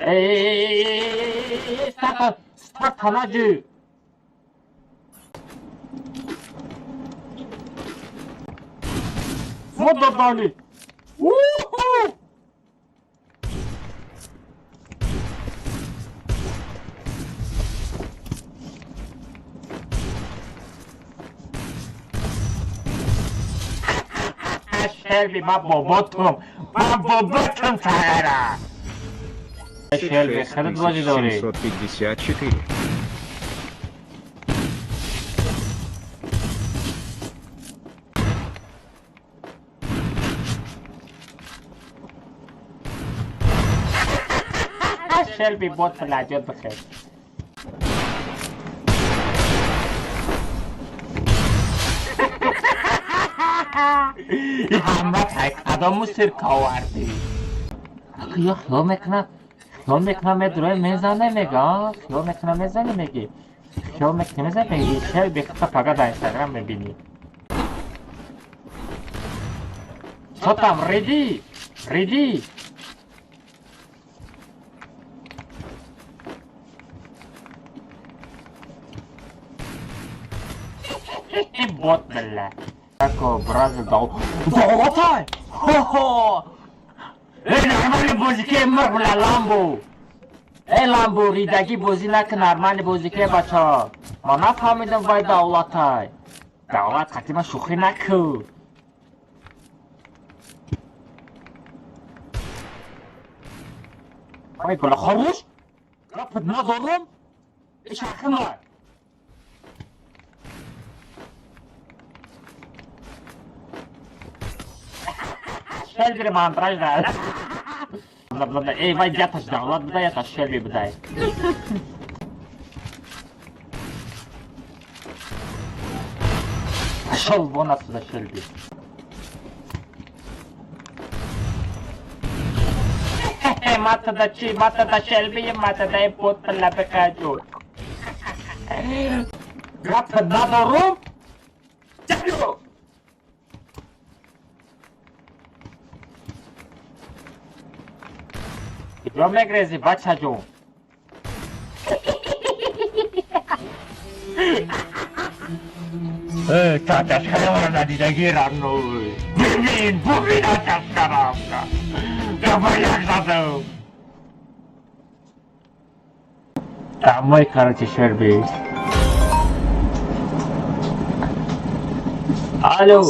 Эй, старта, старта наҷу. Вот додали. Уху! Шелби, ма боботум, ма боботум тайра. Шелби, хеле бозӣ дорӣ. 754. Шелби бот лаҷот бихер. Ҳама кадому сирка овардӣ? Ё хиёл мекунам, хиёл мекунам, медурои мезане, мега, хиёл мекунам, мезане, меги. Хиёл мекунам, мезане, меги. Шелби хата пага дар Инстаграм мебинӣ. Чо там, риди? Риди? Бот, бля. Тако, бразил дал. Давлатай! Хо-хо! Эй, нормальный бозике, мург, бля, ламбу! Эй, ламбу, ридагӣ бозӣ накун, нормальный бозике, бача. Ман нафаҳмидам, вай давлатай. Давлат, қати ман шӯхӣ накун. Ай, бля, хорош? Гапат надорам? Ишахимай. Шелби мандраж да. Эй, вай яташ давлат бидай, яташ Шелби бидай. Пошел вон отсюда, Шелби. Мата да чи, мата да Шелби, мата да е пот лапекаджу. Гап надорум? Чалю! Куҷо мегрези, бачаҷон? Э, чачашкарамро надидагирам, ной. Бибин, бубин чачашкарамка. Давай як задам. Домой, короче, Шерби. Алло.